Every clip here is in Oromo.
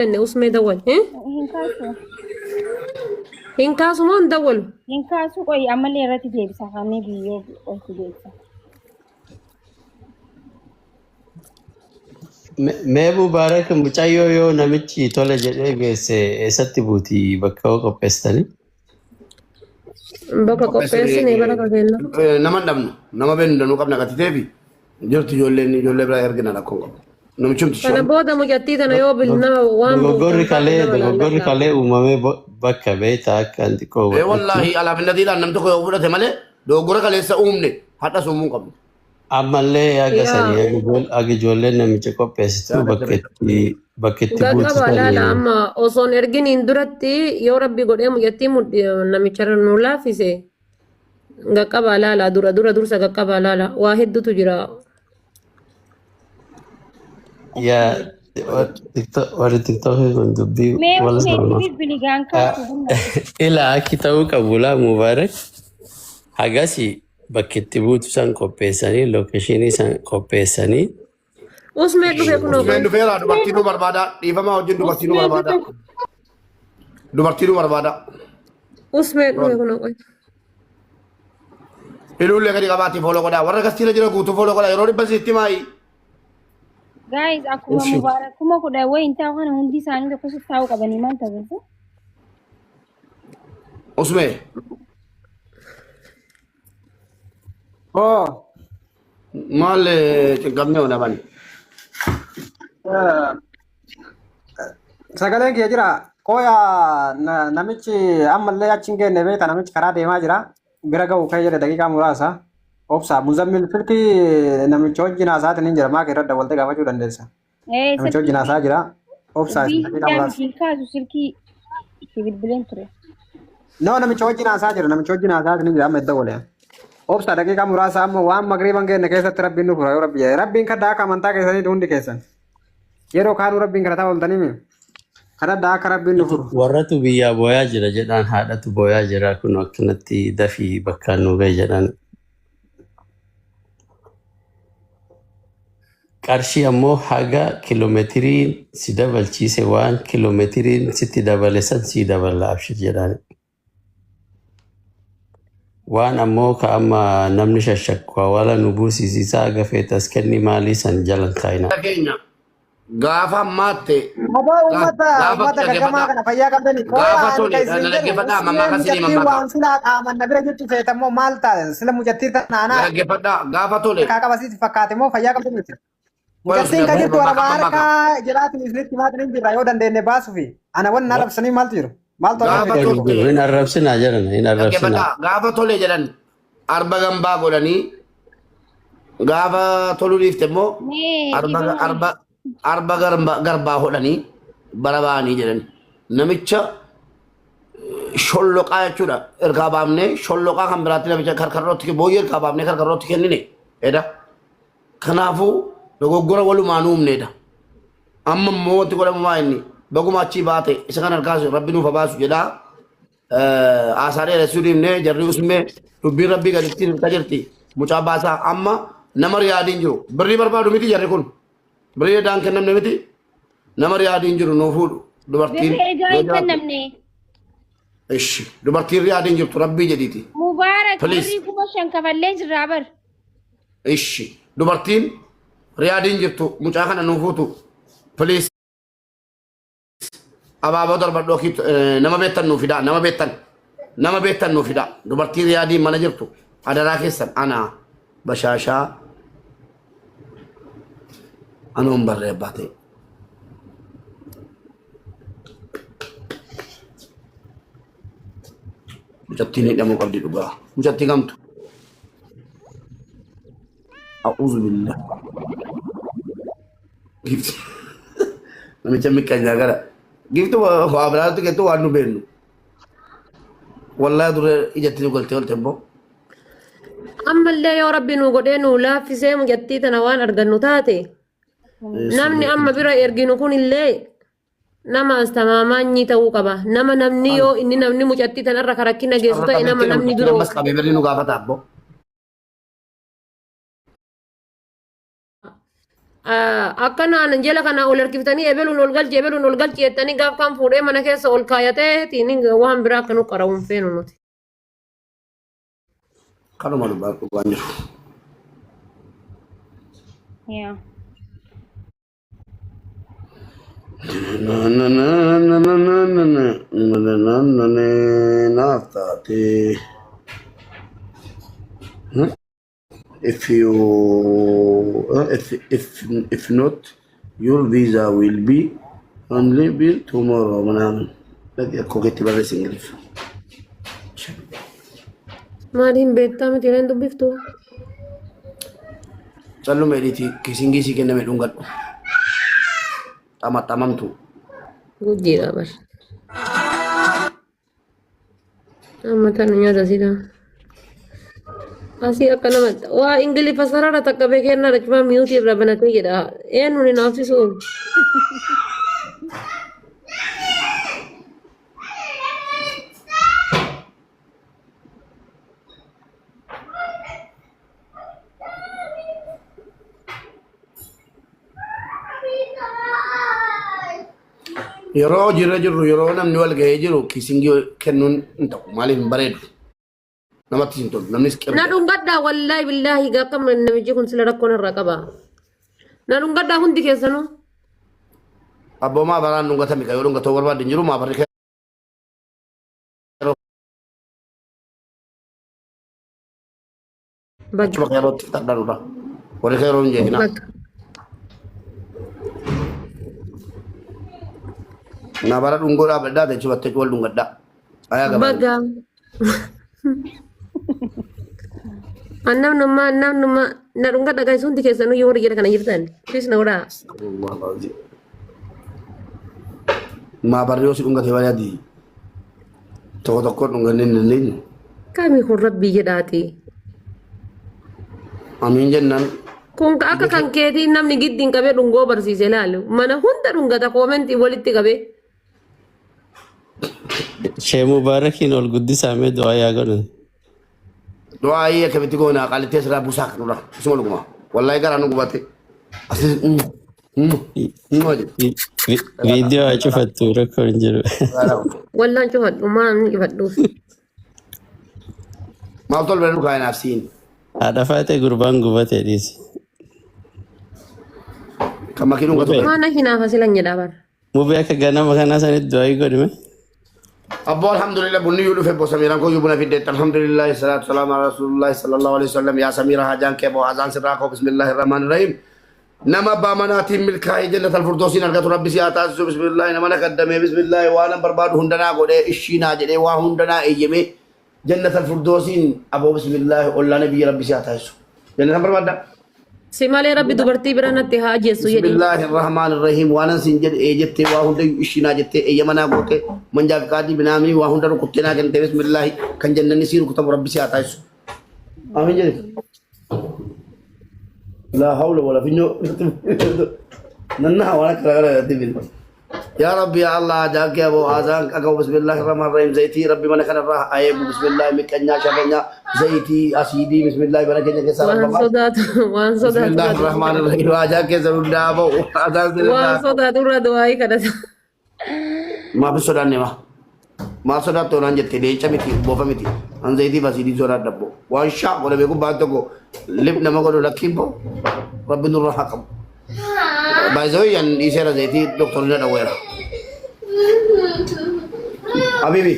Jenne usmee dawwal. Hin kaasu. Hin kaasu moo hin dawwalu? Hin kaasu qoyi ammallee irratti deebisa kamee biyyoo olti deebisa. Mee Mubaarak mucayyoo yoo namichi tole jedhee geesse eessatti buuti bakka hoo qopheessitanii? Bakka qopheessine bara kakenna. Nama hin dhabnu nama beeknu danuu qabna gatiteefi jirtu ijoolleen ijoollee biraa ergina rakkoon qabu. Namichumti Kana booda mucattii tana yoo bil nama waan Dogoggorri buutan taate kalee nama dogoggorri laalladhaa. kalee uumamee bakka beektaa akka hin xiqqoo Ee hubadhutti. wallaahi alaafinnatiidhaan nam tokko yoo fudhate malee dogoggora kaleessa uumne hadhas uumuu hin qabnu. Ammallee haga Yaa sanii haga ijoolleen namicha qopheessitu bakka itti buutu Gaggaba laala sanii amma osoon erginiin duratti yoo rabbi godhee mucattii namicha nu laaffise gaqqabaa laala dura dura dursa gaqqabaa laala waa hedduutu jira. Yaa warri tiktookii kun dubbii Mee wal usmee itti morma. bilbili gaan kaasu humna. Ilaa akki ta'uu qabu laa Mubaarak hagasi bakki itti buutu san qopheessanii lookeshinii san qopheessanii Usmee dhufe kunoo Usmeen qoy. dhufeera dubartii nu barbaada dhiifamaa wajjin dubartii nu Usmee barbaada dhufe. dubartii nu barbaada. Usmee dhufe kunoo qoy. Iluullee gadi qabaatii fooloo godhaa warra gastiira jira guutuu fooloo godhaa yeroo dhibba sitti maayi. Guys akkuma Mubaarak 10,000 wayi hin taa'u kana hundi isaanii tokko sitti taa'uu qabanii maal ta'u? Usmee. Oh, Maal cinqamne onaman. Sagaleen kiyya jira. Qooya namichi ammallee achi hin geenne beekta namichi karaa deemaa jira. Bira ga'u kee jedhe daqiiqaa muraasa. Obsa Muzammil silkii namicha wajjin haasa'aatiin hin jira. Maaka irra dawwaltee gaafachuu dandeessa. Ee Namicha wajjin silkii haasa'aa jira. Obsa isin biizii daqiiqaa muraasa. miti hin kaasu silkii itti bilbileen ture. No namicha wajjin haasa'aa jira. Namicha wajjin haasa'aatiin hin jira amma itti dawwale. Obsa daqiiqaa muraasa amma waan magriiban geenne keessatti rabbiin nu fura yoo rabbi jedhe. Rabbiin kadhaa akka amantaa keessaniiti hundi keessan. Yeroo kaanuu rabbiin kadhataa ooltanii mi? Kadhadhaa akka rabbiin nu furu. Warratu biyyaa booyaa jira jedhaan haadhatu booyaa jira kun akkanatti dafii bakkaan nu gahe jedhaan. Qarshii ammoo haga kiloometiriin si dabalchiise waan kiloometiriin sitti dabale san sii dabala abshir jedhaan. Waan ammoo ka amma namni shashakku hawaala nu buusisiisaa haga feetas kenni maalii san jalan taa'ina. Keenya gaafa ammaatte Aboo uummata gaafa uummata gaggamaa dhaggeeffadhaa kana fayyaa qabdani qooya gaafa ani tole ka isin jedhu dhaggeeffadhaa usmee mammaaka sinii mucattii mammaaka waan silaa qaaman na bira jirtu feetammoo maal ta'a sila mucattii tana anaa dhaggeeffadhaa gaafa tole harkaa qabasiiti fakkaate moo fayyaa qabdani miti. qoy Mucattiin usmee ka jirtu mammaaka araba mammaaka harkaa jedhaatiin isinitti himaatiin hin jirra yoo dandeenye baasufi ana wanni arrabsanii maaltu jiru maaltu gaafa arrabsite. tolte Hin arrabsinaa jedhan hin arrabsinaa. dhaggeeffadhaa gaafa tole jedhan arba gambaa godhanii gaafa toluu dhiifte immoo Mee arba dhiifama arba arba garbaa hodhanii bara ba'anii jedhan namicha sholloqaa jechuudha ergaa baafnee sholloqaa kan biraatti namicha karkarrootti booyyee ergaa baafnee karkarrootti kennine edha kanaafuu dogoggora walumaan uumneedha amma immoo wanti godhamu maa inni baguma achii baate isa kan harkaas rabbi nuuf haa baasu jedhaa haasaa dheeressuu dhiifnee jarri usmee dubbiin rabbii gaditti hirka jirti mucaa baasaa amma nama riyaadiin jiru birrii barbaadu miti jarri kun birrii edaan kennamne miti nama riyaadiin jiru nuu fuudhu dubartiin Birrii edaa yoo hin jiraatu kennamne. ishi dubartiin riyaadiin jirtu rabbii jedhiiti Mubaarak please birrii 5,000 kafallee jirraa bar. ishi dubartiin riyaadiin jirtu mucaa kana nuu fuutu please Abaaboo darbadhoo kiitu nama beektan nuu fidaa nama beektan nama beektan nuu fidaa dubartii riyaadii mana jirtu adaraa keessan ana bashaashaa anuun barree abbaa ta'e. Mucattiin hidhamuu qabdi dhugaa. Mucattii kamtu? A'uuzu billah. Gifti. Namicha miqqanyaa gara. Gifti waa biraatti gettu waan nu beennu. Wallaahi dura ijatti nu galtee olte immoo. Ammallee yoo rabbi nu godhee nu laaffisee mucattii tana waan argannu taate namni amma bira erginu kunillee nama astamaamaanyii ta'uu qaba. Nama namni yoo inni namni mucattii tanarra ka rakkina geessu Carra ta'e nama qabeetti namni namtichi biroo ammas qabee birri nu gaafata abboo. Akkanaan jala kana ol harkiftanii ebeluun ol galchi ebeluun ol galchi jettanii gaaf kaan fuudhee mana keessa ol kaayatee tiin waan biraa akka nu qara'u hin feenu nuti. Kanuma dhugaa dhugaan jiru. Yaa. Naaf taate. If you if not, your visa will be only be tomorrow ምናምን Dhaqi akkoo keetti barreessi Ingiliffa. Maaliin beektaa miti hin dubbiftu? Calluma editi kissing sii kenname dhungadhu. Xamaxamamtu. Gujjiidha bar. Amma tana nyaata siidha. Asii akka nama waa Ingiliffa sarara takka beekennaa rachumaa mute irra banatee jedha. Eenyuun hin haafsisu? Yeroo hojiirra jirru, yeroo namni wal gahee jiru kissing kennuun hin ta'u. Maaliif? Hin bareedu. Namatti hin tolu. Namnis Na qirba. Dhungadhaa, wallaahi billaahi akkam namichi kun sila rakkoon irraa qaba. Na dhungadhaa hundi keessanuu. Abboomaa baraan dhungatami kan yoo dhungatoo barbaadde hin jiru maa barri yeroo Baga. Achuma yerootti fixadha. Warri yeroo hin jeeqina. Baga. Na bara dhungoo dhaabbadhaa ta'e chibattee wal dhungadhaa. Ayaa gabaa. Baga. Namnummaa namnummaa na dhungadha guys, hundi keessanuu yoo warri jala kana jirtan. Please na godhaa. Maa barri yoo si dhungate bareedi adii. Tokko tokko dhungannee hin dandeenyu. Kami kun rabbii jedhaati. Amiin jennaan. Kun akka kan keetii namni giddiin qabee dhungoo barsiise laalu. Mana hunda dhungata comment walitti qabee. Shee Mubaarakiin ol guddisaa mee du'aa yaa godhan. Du'aayii akkamitti goona? Qaalittee sirraa buusaa kan nurra. Isuma dhuguma. Wallaahi garaa nu gubate. Asis jedhe. Viidiyoo haa cufattu, rakkoo hin jiru. Wallaan cufadhu, maan cufadhuuf. Maal tolbee nu kaa'inaaf siin. Haadha faatee gurbaan gubate dhiisi. Kan makii dhungatu. Mubee. Maana hinaafa silan jedhaa bara. Mubee, akka ganama kanaa sanitti du'aa godhime. Abbo, alhamdulillah, bunni yoo dhufe, bo Samiiraan koo buna fiddeetti. Alhamdulillah, salaatu salaamu ala rasulillahi sallallahu alaihi wasallam. Yaa Samiira, hajaan kee boo azaan sirraa koo. Bismillahi rahmaani rahiim. Nama abbaa manaatiin milkaa'ee jannatal furdoosiin argatu rabbi si haa taasisu. Bismillahi, nama na kaddamee, bismillahi, waan an barbaadu hundanaa godhee, ishiinaa jedhee, waa hundanaa eeyyamee jannatal furdoosiin, aboo, bismillahi, ollaa nabiyyi rabbi si haa taasisu. Jannatan barbaadda. Si malee rabbi dubartii bira natti haa ajjeessu jedhi. Bismillahi rahmaani rahiim. Waan an siin jedhe ee jettee, waa hunda ishiinaa jettee, eeyyamanaa gootee, manjaa fi qaadii binaamii waa hunda rukuttee naa kennite. Bismillahi, kan jannanni sii rukutamu rabbi si haa taasisu. Amiin jedhe. Laa hawla wala finyoo. Nanna waan akka kana irratti bil. Yaa Rabbi, yaa Allah, jaakki aboo azaan qaqabu. Bismillahi rahmaan rahim. Zayitii rabbi mana kanarraa haa eegu. Bismillahi, miqqanyaa sharranyaa zayitii asiidii, bismillahi, mana keenya keessaa Waan rabba. sodaatu waan sodaatu. Bismillahi rahmaan rahim. Haajaa keessa hundaa ba'u. Azaan Waan sirraa. sodaatu irra du'aayii kadhata. Maaf hin sodaanne maa? Maal sodaattu onaan jette? Leenca miti, bofa miti. An zayitii fi asiidii sodaadha boo. Waan shaa godhamee gubbaan tokko lip nama godhu lakkiin boo. Rabbi nurra haa qabu. Baay'ee yan dhiiseera, zayitii doktorri na dhawweera. Habibi,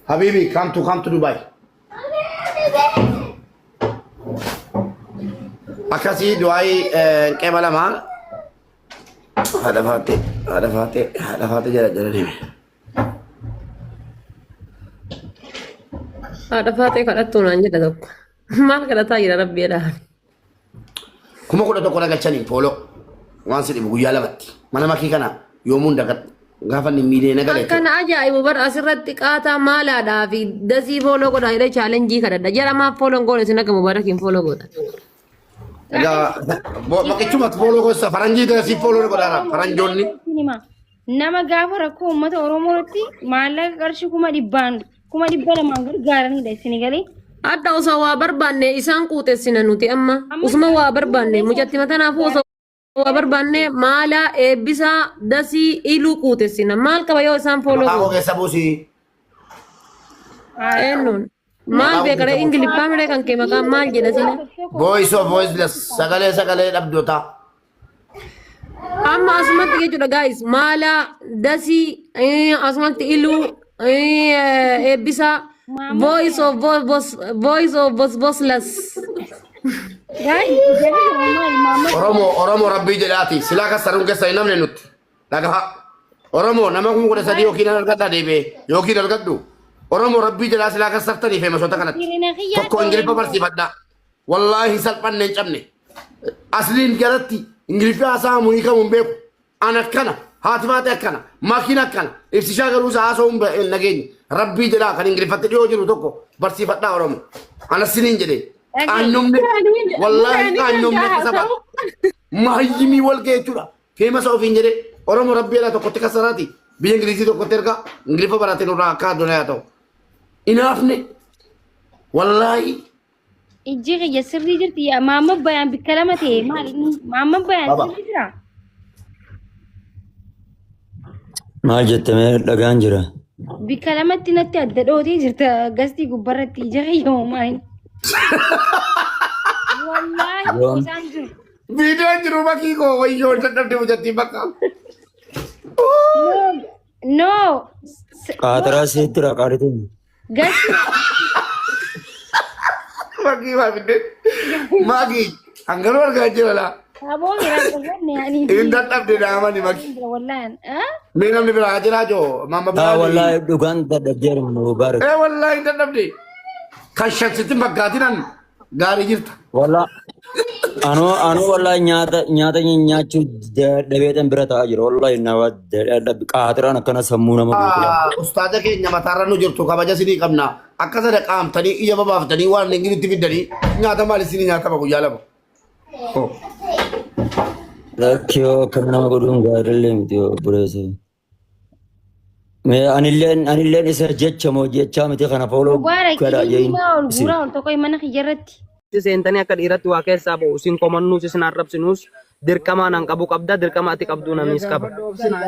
Habibi, come to Dubai. Akkasii du'aayii qeeba lamaa. Haadha faatee, haadha faatee, haadha faatee jala jala deeme. Haadha faatee kadhattuu naan jedha tokko. Maal kadhataa jira rabbi jedhaa. 11,000 na galchanii follow. Waan si dhibu guyyaa lamatti. Mana makii kana yoomuun dagadhu. Gaafa inni miiliyoona gale Akkana ajaa'ibu bar, asirratti qaataa maalaadhaa fi dasii follow godhaa jedhee challenge kadhadha. Jara maaf follow hin goone isin akka Mubaarakiin follow godha? Egaa maqichuma follow gosa faranjii dasii follow godhaara faranjoonni. Sinima. Nama gaafa rakkoo uummata Oromoo irratti maallaqa qarshii 100,000n 200,000n gargaaranidha isin galee. Hadda osoo waa barbaanne isaan quuxessina nuti amma. Usuma waa barbaanne mucatti matanaafuu osoo Waa barbaanne maalaa eebbisaa dasii iluu quutessina. Maal qaba yoo isaan fooloo Maqaa koo goone? keessa buusii. Eenyuun? Maal Maqaa koo beekare keessa buusii. Ingiliffaa miree kan kee maqaan maal jedha sila? Voice of voiceless sagalee sagalee dhabdotaa. Amma asumatti jechuudha guys maalaa dasii asumatti iluu eebbisaa voice of voice of voiceless. Guys, jarri maal maamma Oromoo Oromoo rabbii jedhaati silaa kassaruun keessa hin namne nutti dhagaha. Oromoo nama 13,000 yookiin argadhaa deebi'ee yookiin argadhu. Oromoo rabbii jedhaa silaa kassartanii feemasoota kanatti. Hirina kiyyaa Tokko Ingiliffa barsiifadhaa. Wallaahi salphanne hin cabne. Asliin jalatti Ingiliffa haasa'amu hiikamu hin beeku. An akkana haati faate akkana makiin akkana ibsishaa garuu isa haasa'uu hin nageenye. Rabbii jedhaa kan Ingiliffatti dhiyoo jiru tokko barsiifadhaa Oromoo. Ana siniin jedhee. Qaanyomne wallaahi qaanyomne akka saba mahayyimii wal ga'e jechuudha. Feemasa ofiin jedhee Oromoo rabbii jedhaa tokkotti kasaraati biyya Ingilizii tokkotti ergaa Ingiliffa barate nurraa akka addunyaa haa ta'u. Inaafne wallaahi Ijji kiyya sirrii jirti yaa maamma bayaan bikka lama ta'e maal inni maamma bayaan Baba. sirrii jira. Maal jette mee dhagaan jira. Bikka lamatti natti adda dhootee jirta gastii gubbarratti ija kiyya moo maal? Wallaahi Yoom gosaan jiru. Viidiyoon jiru bakii koo wayyoo dadhabde mucattiin bakka. No. Qaataraa sitti jira qaaritiin. Gastii Makii maa fidde. Makii hangaruu argaa jira laa. Aboo biraan dhufne ani. Hin dadhabde naamani makii. Wallaahi. Ah? Mee namni biraa jiraa joo maama Haa biraa. wallaahi dhugaan dadhabdeera Mubaarak. Ee wallaahi hin dadhabde. Kan shansitti fakkaatinan gaarii jirta. Wallaa anoo wallaahi nyaata nyaata nyaachuu dadhabeetan bira taa'aa jira. Wallaahi nama dadhabe qaatiraan akkana sammuu nama guutuu. Ustaaza keenya mataarra nu jirtu kabaja isinii qabna. Akka sana qaamtanii ija babaaftanii waan ingilitti fiddanii nyaata maal isinii nyaatama guyyaa lama. Rakkoo akkana nama godhuun gaariillee miti obboleessa. Mee anilleen isa jecha moo jechaa miti kana fooloo Mubaarak godhaa ililli jeein maa ol isin. guuraa ol tokko mana kiyya irratti. Seentanii akka dhiiratti waa keessaa ba'u isin komannuus isin arrabsinuus dirqamaa nan qabu qabda dirqama ati qabduu namiis qaba.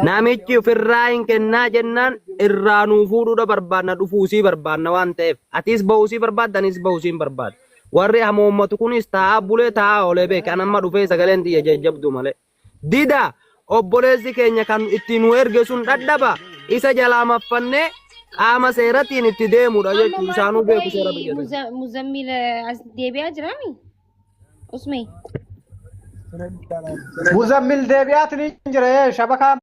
Namichi ofirraa hin kennaa jennaan irraa nuu fuudhuudha barbaadna dhufuusii barbaadna waan ta'eef atis ba'uusii barbaadda anis ba'uusii hin barbaada. Warri hamoommatu kunis taa'aa bulee taa'aa oolee beeka an amma dhufee sagaleen tiyya jajjabdu malee. Dida obboleessi keenya kan itti nu erge sun dhadhaba isa jalaa maffannee qaama seeratiin itti deemudha Amma jechuun isaanuu maaltu beeku seera qoyi biyya sana. Muzammil as deebi'aa jiraami? Usmee. Muzammil deebi'aati ni jira shabakaa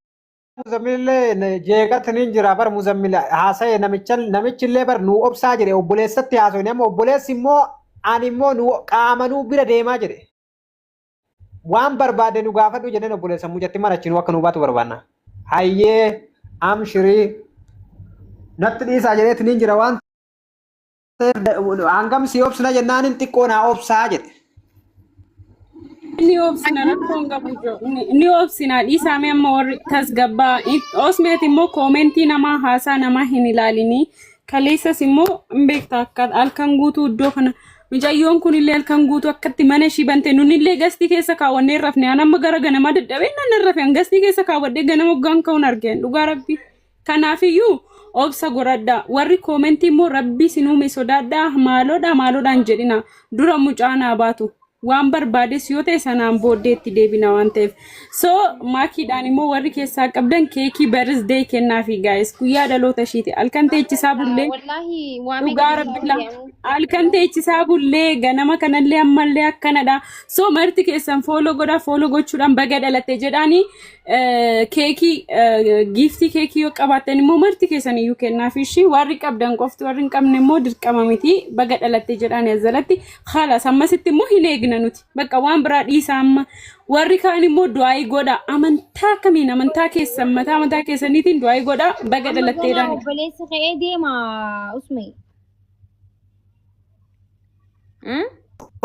Muzammilillee jeeqatti ni jira bar Muzammil haasa'e namicha namichillee bar nuu obsaa jedhe obboleessatti haasa'e amma obboleessi immoo ani immoo nu qaama nuu bira deemaa jedhe. Waan barbaade nu gaafadhu jedheen obboleessa mucatti mana achi nu akka nu baatu barbaanna. Hayyee amshirii natti dhiisaa jedheeti ni jira waan ta'eef hangam si obsina jennaanin xiqqoo naa obsaa jedhe. Ni obsina rakkoon qabu jiru. Ni obsina dhiisaa mee amma warri tasgabbaa. Osmeet immoo koomentii namaa haasaa namaa hin ilaalinii. Kaleessas immoo hin beekta akka halkan guutuu iddoo kana mucayyoon kun illee halkan guutuu akkatti mana ishii bante nunillee gastii keessa kaawwannee hin rafne an amma gara ganamaa dadhabee nan hin rafe an gastii keessa kaawwadhee ganama hoggaan ka'uun argeen dhugaa rabbi. Kanaafiyyuu obsa godhadhaa. Warri koomentii immoo rabbii sin uume sodaadhaa maaloodha maaloodhaan jedhina. Dura mucaa naa baatu. Waan barbaades yoo ta'e sanaan booddee itti deebina waan ta'eef. So maakiidhaan immoo warri keessaa qabdan keekii birthday kennaafi guys guyyaa dhaloota ishiiti. Halkan teechisaa bullee Wallaahi waa meeqa dhugaa keessaa rabbi la deemu. halkan teechisaa bullee ganama kanallee ammallee akkanadha. So marti keessan fooloo godhaa fooloo gochuudhaan baga dhalatte jedhaanii keekii giiftii keekii yoo qabaattan immoo marti keessan iyyuu kennaaf ishii warri qabdan qofti warri hin qabne immoo dirqama miti baga dhalatte jedhaan as jalatti khalaas ammasitti immoo hin eegna nuti bakka waan biraa dhiisa amma warri kaan immoo du'aayii godha amantaa kamiin amantaa keessan mataa mataa keessaniitiin du'aayii godha baga Amma ganaa dhalatteedhaan. obboleessi ka'ee deema Usmee.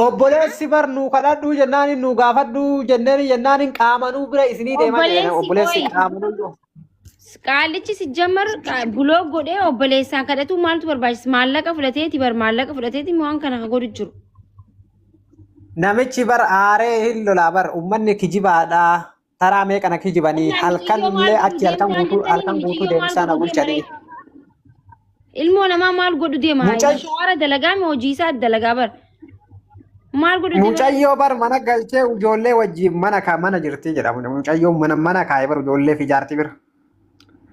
Obboleessi bar nuu kadhadhuu jennaan nuu gaafadhuu jenneen jennaan qaamanuu bira isinii deemaa jedhan Obboleessi obboleessi qoyi. qaamanuu. Qaalichi si jammar buloo godhee obboleessaan kadhatu maaltu barbaachisa? Maallaqa fudhateeti bar maallaqa fudhateeti waan kana ka godhu jiru. Namichi bar aaree hin lolaa bar ummanni kijibaadha. Taraa meeqana kijibanii Innaa halkan mucayyoo maal illee godhu achi halkan deemnaan guutuu jettanii halkan guutuu mucayyoo maal deemsaa na godhu deema bulchanii. ree? Ilmoo namaa maal godhu deema? Mucay Mashawaara dalagaa mi hojii isaa dalagaa bar. Maal godhu deema? Mucayyoo bar mana galchee ijoollee wajjin mana ka mana jirti jedhamu. Mucayyoo mana mana kaa'ee bar ijoollee fi jaartii bira.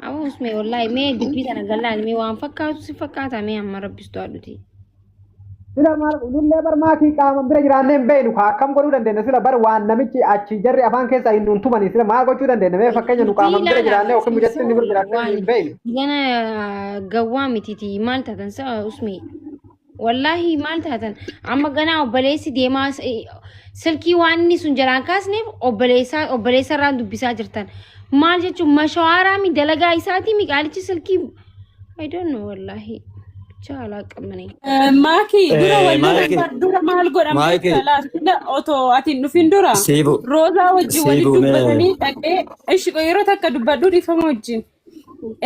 Abus mee wallahi mee dubbii tana gallaan mee waan fakkaatu si fakkaata mee amma rabbistu haadhuti. Sila maal nullee bar maakii qaaman bira jiraannee hin beeknu kaa akkam godhuu dandeenya sila bar waan namichi achi jarri afaan keessaa hin nuun tumanii sila maal gochuu dandeenya mee fakkeenya nu qaaman bira Dubbii jiraannee ilaala yookiin mucattiin bira jiraannee waan hin beeknu. gana gawwaa mititi maal taatan sa usmi wallaahi maal taatan amma ganaa obboleessi deemaa silkii waan inni sun jalaan kaasneef obboleessaa obboleessa irraan dubbisaa jirtan maal jechuun mashawaaraa mi dalagaa isaatii mi qaalichi silkii I don't know wallaahi ብቻ አላውቅም እኔ Maaki dura walli Maayiki dura maal godhan Maayiki beekta laal otoo ati hin dhufin dura siibu roozaa wajjin walitti siibu mee dubbatanii dhaqee ishi yeroo takka dubbadhu dhiifama wajjin.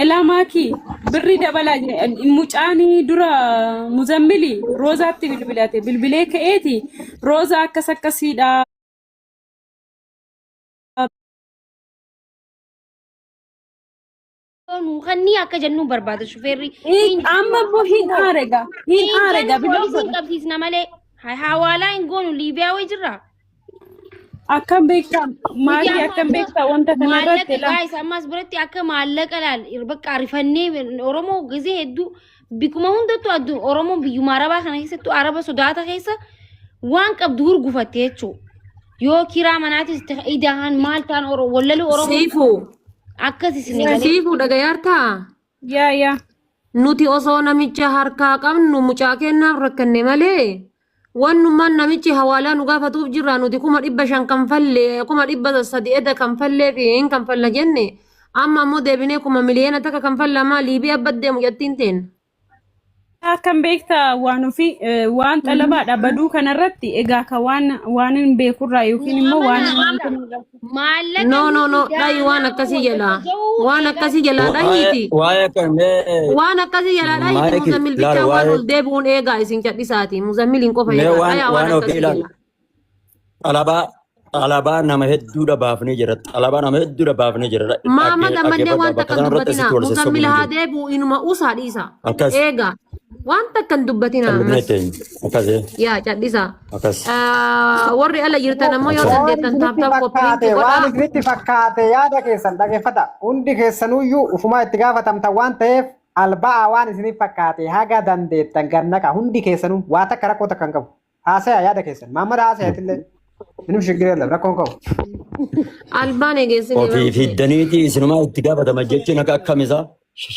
Elaa maaki birrii dabalaa mucaanii dura muzammili roozaatti bilbilate bilbilee ka'eeti roozaa akkas akkasiidha. Nu kannii akka jennu barbaada shufeerri hin Amma immoo hin aarega hin hin aarega jennu biloo poolisiin godha. qabsiisna malee hawaalaa hin goonu Liibiyaa wayi jirra. Akkam beektaa Nuti maakii amma akkam akka beektaa wanta kana irratti maallaqa laa. gaayis ammas biratti akka maallaqa laal bakka arifannee Oromoo gizee hedduu bikkuma hundattuu addu Oromoo biyyuma Arabaa kana keessattuu Araba sodaata keessa waan qabdu gurgufatte jechuudha. Yoo kiraa manaatis idahan maal ta'an wallaluu Oromoo Siifuu. akkas isin galee. Siifuu dhagayaartaa? Yaa yaa. Nuti osoo namicha harkaa qabnu mucaa kennaaf rakkanne malee wannummaan namichi hawaalaa nu gaafatuuf jirra nuti 500,000 kan falle 300,000 eda kan fallee fi hin kan falla jenne amma ammoo deebinee 1,000,000 kan falla maa Liibiyaa baddee mucattiin teen. Akkam beektaa waan ofii waan xalabaadha baduu kanarratti egaa ka waan waan hin beekurraa yookiin immoo waan Maallaqa No no nuti no dhayi waan daanaa akkasii wal jalaa ga'uu waan eegaa akkasii jalaa Waa'ee dhahiiti waa'ee kan mee waan akkasii jalaa dhahiiti maayiki muzammil laal bichaa waan waa'ee ol deebi'uun eegaa isin cadhisaati muzammiliin qofa mee eegaa waan dhayaa waan waan ofii akkasii ilaal jalaa. xalabaa xalabaa nama hedduudha baafnee jira xalabaa nama hedduudha baafnee jira Maama gammannee dhaggeeffadhaa waan bakka takka hin sana irratti dubbatinaa. asitti wal Muzammil sossobuun hin haa jiru deebi'u inuma usaa dhiisa. akkas Eega waan takka hin dubbatinaa callisnee ammas. teenya akkas Yaa cadhisaa. akkas Warri ala jirtan ammoo yoo akkas Waan dandeettan isinitti taaptaap fakkaate koppiliinki waan godhaa. isinitti fakkaate yaada keessan dhageeffata. Hundi keessanuyyuu ufumaa itti gaafatamtan waan ta'eef alba'aa waan isinitti fakkaate haga dandeettan gannaqa hundi keessanuu waa takka rakkoo takka hin qabu. Haasaya yaada keessan. Maammada haasayatillee. Minum shigir የለም rakkoon qabu. Albaan eegeessine Ofii fiddaniiti isinumaa itti gaafatama jechuun akka akkam isaa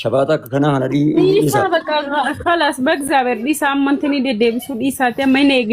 shabaata akka kanaa kana dhiisa. Dhiisaa bakka khalaas በእግዚአብሔር dhiisaa ammantinii deddeebisuu dhiisaati amma hin eegni.